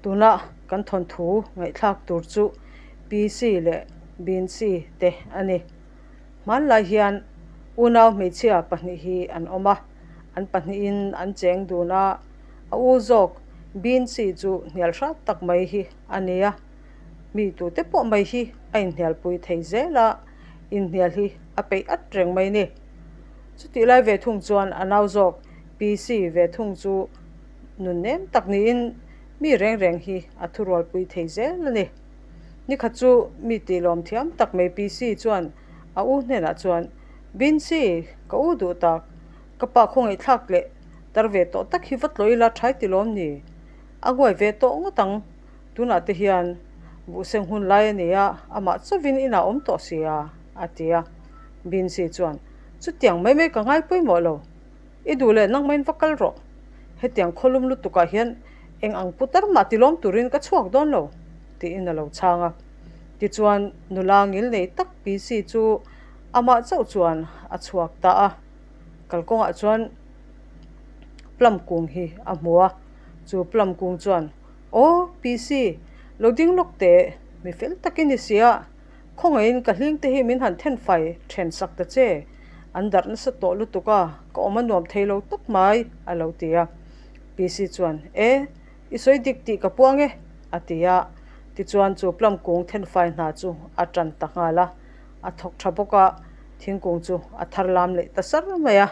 Tuna kan thawnthu ngaihthlak tur chu PC leh BNC te a ni. Hmanlai hian unau hmeichhia pahnih hi an awm a, an pahnihin an cheng dun a, a u zawk BNC chu hnial hrat tak mai hi a ni a, mi tute pawh mai hi a inhnialpui thei zel a, inhnial hi a peih at reng mai ni. Chutih lai ve thung chuan a nau zawk PC ve thung chu nun nem tak niin mi reng reng hi a thurualpui thei zel a ni. Nikhat chu mi tih lawm thiam tak mai PC chuan a u hnenah chuan, Binsi, ka u duh tak, ka pa khawngaihthlak leh tar ve tawh tak hi va tlawh ila thai ti lawm ni? A nguai ve tawh ngawt ang, tunah te hian buhseng hun lai a ni a, amah chauhin inah awm tawh si a, a ti a. Binsi chuan, Chutiang mai mai ka ngai pawimawh lo. I duh leh nangmain va kal rawh. Hetiang khawlum lutukah hian eng ang putar mah tilawm turin ka chhuak dawn lo, tiin a lo chhang a. Tichuan, nula ngil nei tak PC chu amah chauh chuan a chhuak ta a. Kalkawngah chuan plum kung hi a hmu a. Chu plum kung chuan, Aw, PC, lo ding lawk teh, mi fel tak i ni sia. Khawngaihin ka hling te hi min han then fai then sak ta che, an darh nasa tawh lutuk a, ka awm a nuam thei lo tawp mai, a lo ti a. PC chuan, E, i sawi dik tih ka puang e, a ti a. Tichuan chu plum kung then fai hna chu a tan ta nghal a, a thawk tha bawk a, thingkung chu a thar lam leh ta sar mai a.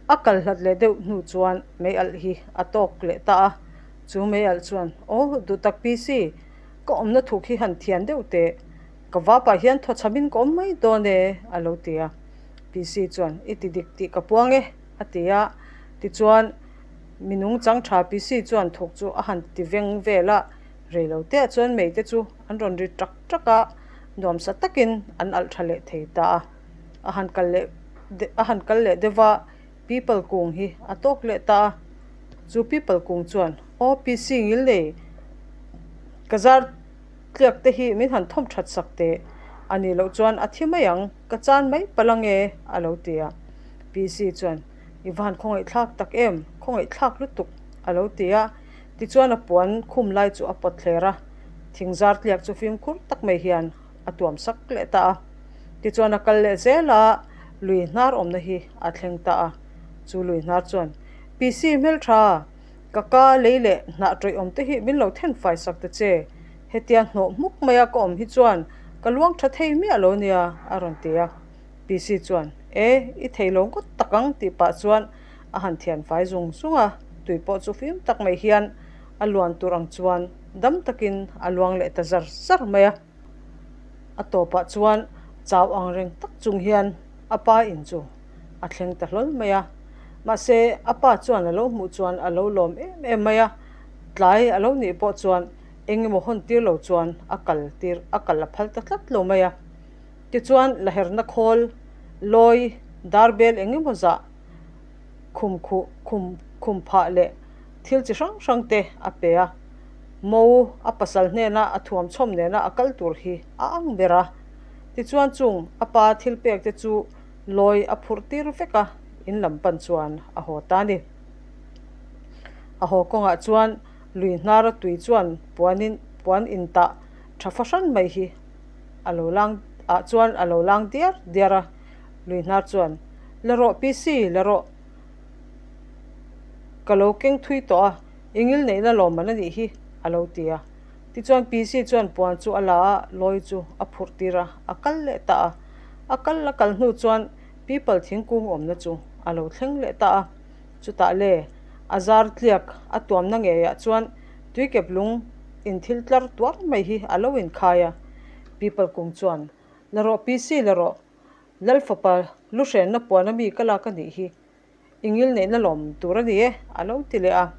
A kal hlat leh deuh hnu chuan mei alh hi a tawk leh ta a, chu mei alh chuan, Aw, duhtak PC, Ka awmna thuk hi han thian deuh teh, ka vapah hian thawchhamin ka awm mai dawn e, a lo ti a. PC chuan, I ti dik tih ka puang e, a ti a. Tichuan, mi nungchang tha PC chuan thuk chu a han ti veng vel a, reilo teah chuan meite chu an rawn ri ṭak ṭak a, nuamsa takin an alh tha leh thei ta a. A han kal leh a han kal leh deuh va, People kung hi a tawk leh ta a, chu people kung chuan, Aw PC ngil nei, ka zar tliak te hi min han thawm that sak teh, a nih loh chuan a thi mai ang, ka chan mai palh ang e, a lo ti a. PC chuan, I va han khawngaihthlak tak em, khawngaihthlak lutuk, a lo ti a. Tichuan a puan khum lai chu a pawt thler a, thing zar tliak chu fimkhur tak mai hian a tuam sak leh ta a. Tichuan a kal leh zel a, lui hnar awmna hi a thleng ta a. Chu lui hnar chuan, PC hmeltha, ka ka lei leh hnah tawih awm te hi min lo then fai sak ta che. Hetia hnawh hmuk maia ka awm hi chuan ka luang tha thei miah lo nia, a rawn ti a. PC chuan, E, i thei lo ngawt tak ang tih pah chuan a han thian fai zung zung a. Tui pawh chu fim tak mai hian a luan tur ang chuan dam takin a luang leh ta zar zar mai a. A tawpah chuan chau ang reng tak chung hian a pa in chu a thleng ta hlawl mai a. Mahse, a pa chuan a lo hmuh chuan a lo lawm em em mai a, tlai a lo nih pawh chuan eng emaw hawn tir lo chuan a kal tir a kal a phal ta tlat lo mai a. Tichuan, laherna khawl, lawi, darbel eng emaw zah khum khuh khum khum phah leh thil chi hrang hrang te a pe a. Mo a pasal hnena a thuam chhawm nena a kal tur hi a ang ber a. Tichuan chung a pa thil pek te chu lawi a phurh tir vek a, in lam pan chuan a haw ta a ni. A haw kawngah chuan lui hnara tui chuan puanin puan intah tha fahran mai hi a lo lang ah chuan a lo lang diar diar a. Lui hnar chuan, La rawh PC, la rawh. Ka lo keng thui tawh a, i ngil neihna lawmman a nih hi, a lo ti a. Tichuan PC chuan puan chu a la a, lawi chu a phurh tir a, a kal leh ta a. A kal a kal hnu chuan People thingkung awmna chu a lo thleng leh ta a. Chutah le, a zar tliak a tuamna ngeiah chuan tuikep lung inthil tlar tuar mai hi a lo inkhai a. People kung chuan, La rawh PC, la rawh. Lal fapa lu hrenna puan ami ka lak a nih hi. I ngil neihna lawm tur a ni e, a lo ti leh a.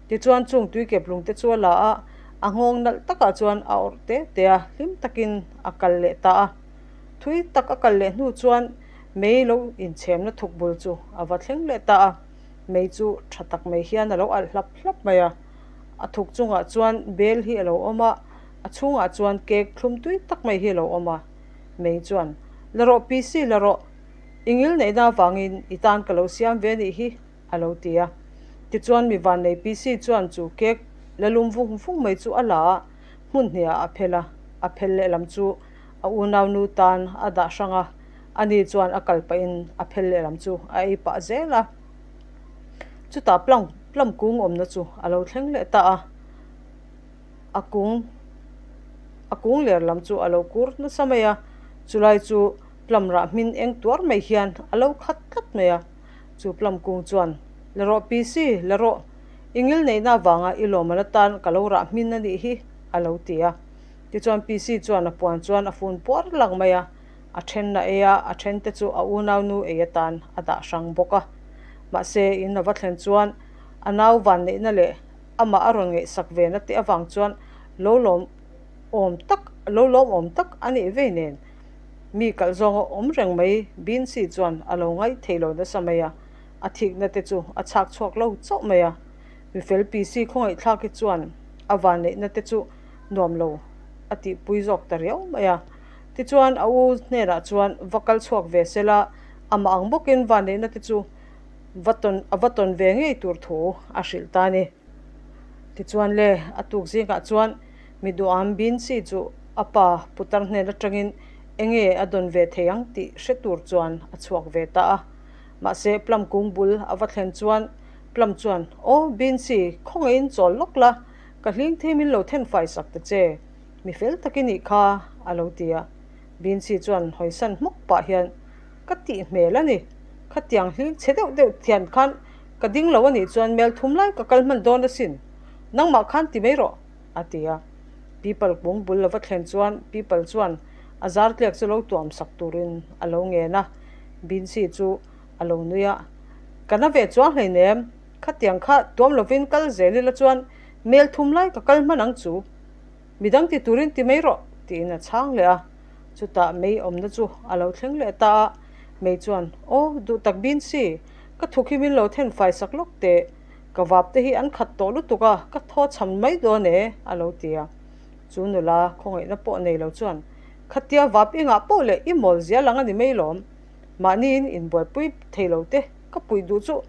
Tichuan chung tuikep lungte chu a la a, a nghawng nalh takah chuan a awrh te te a, hlim takin a kal leh ta a. Thui tak a kal leh hnu chuan mei lo inchhemna thuk bul chu a va thleng leh ta a. Mei chu tha tak mai hian a lo alh hlap hlap mai a. A thuk chungah chuan bel hi a lo awm a, a chhungah chuan cake thlum tui tak mai hi a lo awm a. Mei chuan, La rawh PC, la rawh. I ngil neihna avangin i tan ka lo siam ve nih hi, a lo ti a. Tichuan mi vannei PC chuan chu cake la lum vung vung mai chu a la a, hmun hnihah a phel a, a phel lehlam chu a unaunu tan a dah hrang a, ani chuan a kal pahin a phel lehlam chu a ei pah zel a. Chutah plum plum kung awmna chu a lo thleng leh ta a, a kung a kung ler lam chu a lo kur nasa mai a, chulai chu plum rah hmin eng tuar mai hian a lo khat tlat mai a, chu plum kung chuan la rawh PC la rawh i ngil neihna avanga i lawmman atan ka lo rah hmin a nih hi a lo ti a, tichuan PC chuan a puan chuan a fun puar lang mai a. A then a ei a, a then te chu a unaunu ei atan a dah hrang bawk a. Mahse, in a va thlen chuan a nau van neihna leh amah a rawn ngaihsak ve na te avang chuan lo lawm awm tak, lo lawm awm tak a nih vei nen mi kalh zawnga awm reng mai Binsi chuan a lo ngaih thei lo nasa mai a, a thikna te chu a chhak chhuak lo chauh mai a. Mifel PC khawngaihthlaki chuan a van neihna te chu nuam lo a tihpui zawk ta riau mai a. Tichuan, a u hnenah chuan va kal chhuak ve sela, amah ang bawkin vanneihna te chu va tawn a va tawn ve ngei tur thu a hrilh ta a ni. Tichuan le, a tuk zingah chuan mi duham Binsi chu a pa putar hnen atangin enge a dawn ve thei ang tih hre tur chuan a chhuak ve ta a. Mahse, Plum kung bul a va thlen chuan Plum chuan, Aw, Binsi, khawngaihin chawl lawk la, ka hling thei min lo thenfai sak ta che. Mi fel tak i nih kha, a lo ti a. Binsi chuan hawisan hmawk pah hian, Ka tih hmel a ni. Khatiang hling chhe deuh deuh thian khan ka ding lo a nih chuan mel thum lai ka kal hman dawn asin. Nangmah khan ti mai rawh, a ti a. Pipal kung bul lova thlen chuan Pipal chuan a zar tliak chu lo tuam sak turin a lo ngen a. Binsi chu a lo nui a, Ka na ve chuang hleinem, khatiang kha tuam lovin kal zel ila chuan mel thum lai ka kal hman ang chu. Midang ti turin ti mai rawh, tiin a chhang leh a. Chutah mei awmna chu a lo thleng leh ta a. Mei chuan, Aw, duh tak bin si, ka thuk hi min lo then fai sak lawk teh. Ka vap te hi an khat tawh lutuk a, ka thaw cham mai dawn e, a lo ti a. Chu nula khawngaihna pawh nei lo chuan, Khatia vap i ngah poh leh i mawl zia lang a ni mai lawm. Mahniin inbuaipui thei lo te ka puih duh chu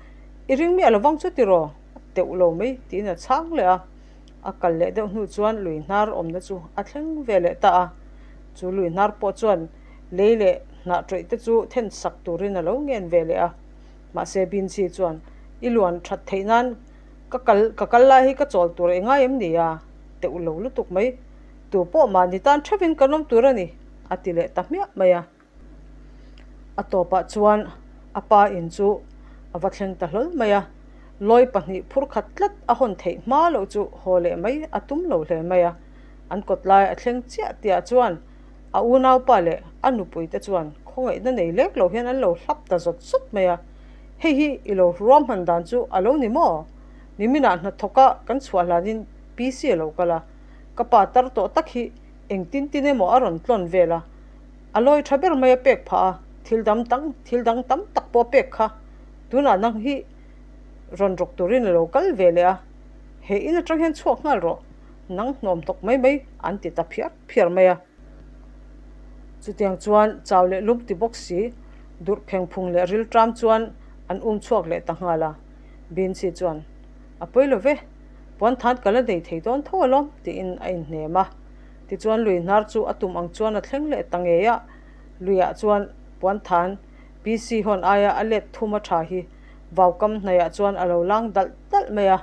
i ring miah lovang chu tiraw? A teuh lo mai, tiin a chhang leh a. A kal leh deuh hnu chuan lui hnar awmna chu a thleng ve leh ta a. Chu lui hnar pawh chuan lei leh hnah tawih te chu then sak turin a lo ngen ve leh a. Mahse Binsi chuan, I luan that theih nan ka kal ka kal lai hi ka chawl tur i ngai em ni a? Teuh lo lutuk mai. Tu pawh mahni tan theuhin kan awm tur a ni, a ti leh ta hmiah mai a. A tawpah chuan a pa in chu a va thleng ta hlawl mai a, lawi pahnih phur khat tlat a hawn theih hma loh chu haw leh mai a tum lo hle mai a. An kawt lai a thleng chiah tihah chuan a unaupa leh a nupui te chuan khawngaihna nei lek lo hian an lo hlap ta zawt zawt mai a, Hei hi i lo ruahman dan chu a lo ni maw? Niminah hnathawka kan chhuah hlanin PC a lo kal a, ka pa tar tawh tak hi engtin tin emaw a rawn tlawn vel a, A lawi tha ber mai a pek phah a, thil dam tang thil dang tam tak pawh a pek kha. Tunah nang hi rawn rawk turin a lo kal ve leh a, he in atang hian chhuak nghal rawh, nang hnawm hnawk mai mai an ti ta phiar phiar mai a. Chutiang chuan chau leh lum ti bawk si, durh pheng phung leh ril tram chuan an um chhuak leh ta nghal a. Binsi chuan, A pawi lo ve, puan than ka la nei thei dawn tho alawm, tiin a inhnem a. Tichuan lui hnar chu a tum ang chuan a thleng leh ta ngei a, luiah chuan puanthan PC hawn aia a let thum a tha hi vaukam hnaiah chuan a lo lang dalh dalh mai a.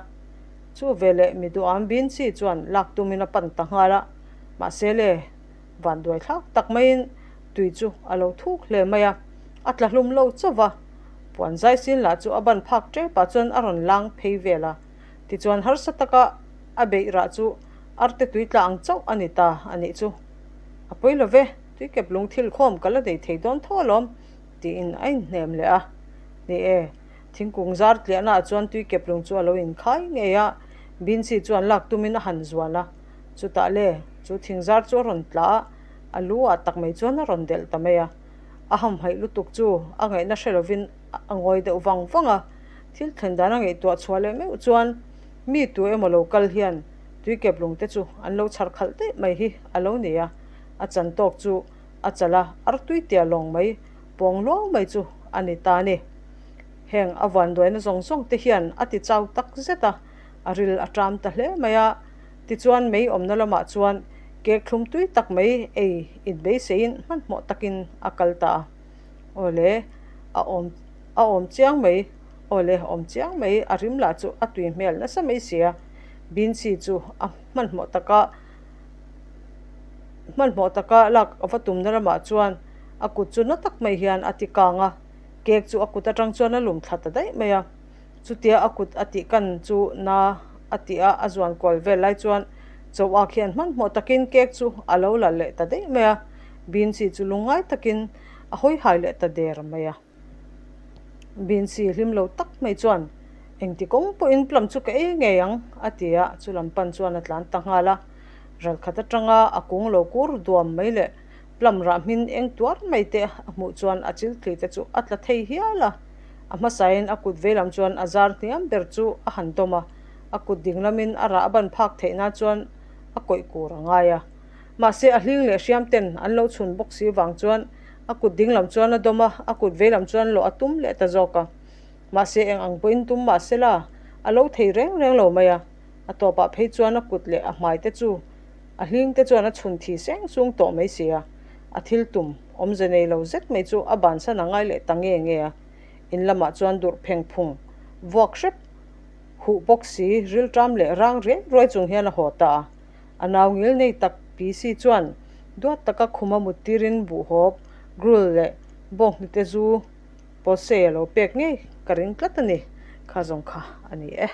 Chu veleh mi duham Binsi chuan lak tumin a pan ta nghal a, mahse le vanduai thlak tak maiin tui chu a lo thuk hle mai a, a tla hlum lo chauh va, puan zai sin lah chu a ban phak tepah chuan a rawn lang phei vel a, tichuan harsa taka a beih rah chu Arte tui tla ang chauh a ni ta a nih chu. A pawi lo ve, tui kep lung thil khawm ka la nei thei dawn tho alawm, tiin a inhnem leh a. Ni e, thingkung zar tliahnaah chuan tui kep lung chu a lo inkhai ngei a, Binsi chuan lak tumin a han zuan a. Chutah le, chu thing zar chu a rawn tla a, a lu ah tak mai chuan a rawn delh ta mai a. A hamhaih lutuk chu a ngaihna hre lovin a ngawi deuh vang vang a. Thil thlen dan a ngaihtuah chhuah leh meuh chuan mi tu emaw lo kal hian Tuikep lungte chu an lo chhar khalh daih mai hi a lo ni a, a chan tawk chu a chalh a, artui tia lawng mai, pawng luau mai chu a ni ta a ni. Heng a vuanduaina zawng zawng te hian a ti chau tak zet a, A ril a ṭam ta hle mai a. Tichuan mei awmna lamah chuan cake thlum tui tak mai ei inbeiseiin hmanhmawh takin a kal ta a. Awle, a awm a awm chiang mai, awle awm chiang mai, a rim lah chu a tui hmel nasa mai sia. Binsi chu a hmanhmawh taka hmanhmawh taka lak a va tumna lamah chuan a kut chu na tak mai hian a ti kang a, cake chu a kut atang chuan a lum thla ta daih mai a. Chutia a kut a tih kan chu na a tih a, a zuan kual vel lai chuan Choa khian hmanhmawh takin cake chu a lo la leh ta daih mai a, Binsi chu lungngai takin a hawi hai leh ta der mai a. Binsi hlim lo tak mai chuan, Engti kawng pawhin plum chu ka ei ngei ang, a ti a, chu lam pan chuan a tlan ta nghal a. Ralkhat atanga a kung lo kur duam mai leh plum rah hmin eng tuar mai te a hmuh chuan a chilthli te chu a tla thei hial a. A hmasain a kut veilam chuan a zar hniam ber chu a han dawm a, a kut ding lamin a rah a ban phak theih nan chuan a kawih kur a ngai a. Mahse a hling leh hriam ten an lo chhun bawk si vang chuan a kut ding lam chuan a dawm a, a kut vei lam chuan lawh a tum leh ta zawk a. Mahse eng ang pawhin tum mah se la, a lo thei reng reng lo mai a. A tawpah phei chuan a kut leh a hmai te chu a hling te chuan a chhun thi seng sung tawh mai si a. A thil tum awmze nei lo zet mai chu a bansan a ngai leh ta nge nge a. In lamah chuan durh pheng phung vuak hrep huh bawk si rilṭam leh rang riai ruai chung hian a haw ta a. A nau ngil nei tak PC chuan duat taka khuma mut tirin buhhawp, gruel leh bawnghnute zu pawlsei a lo pek ngei ka ring tlat a ni. Kha zawng kha a ni e.